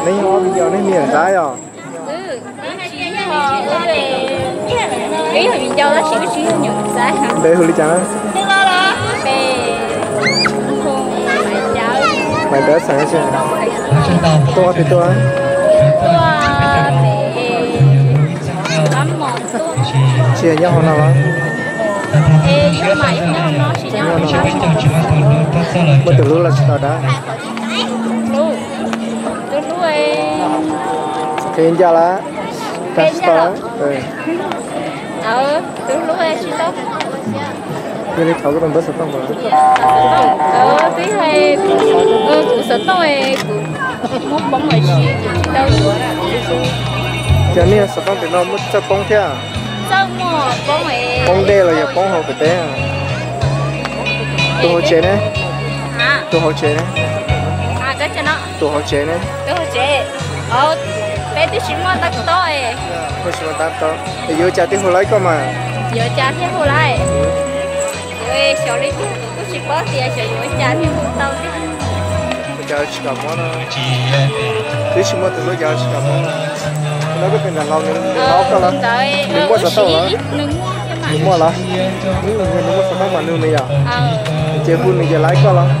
Neb yog ob viv ncaus, neb me nyuam Ntxaiv os? Wb yog viv ncaus tab sis wb tsis yog nyuam Ntxaiv. Npe hu li cas na? Maiv Dawb, xeem Tuaj, pem tuaj. Tsis yog nyob hauv no los? Muaj tus hlub los tsis tau dab. Qhia ncaj lawm, tsis tau. Yog li thov koj tus npawb xov tooj. Kuv xov tooj kuv muab poob lawm, tsis tau yuav. Cov nej xov tooj tim no muaj txawj poob thiab? Poob dej los yog poob hauv pem teb? Tus hauv tsev ne? Tus hauv tsev ne? Tus hauv tsev ne? Peb twb tsis muaj tab tob. Yuav cas thiaj hu laiv koj mas? Yuav cas thiaj hu laiv? Xyov li kuv kuj tsis paub tias xyov yuav cas thiaj hu tau li. Cas tsis kam muab no? Twb tsis muaj tus hlub cas tsis kam muab no. Tus hlub koj tus ntawm laus nws hlub koj los? Nws muaj xov tooj los? Nws muaj los? Nws muaj xov tooj mas nws nws yom? Ces hu nws ces laiv koj los?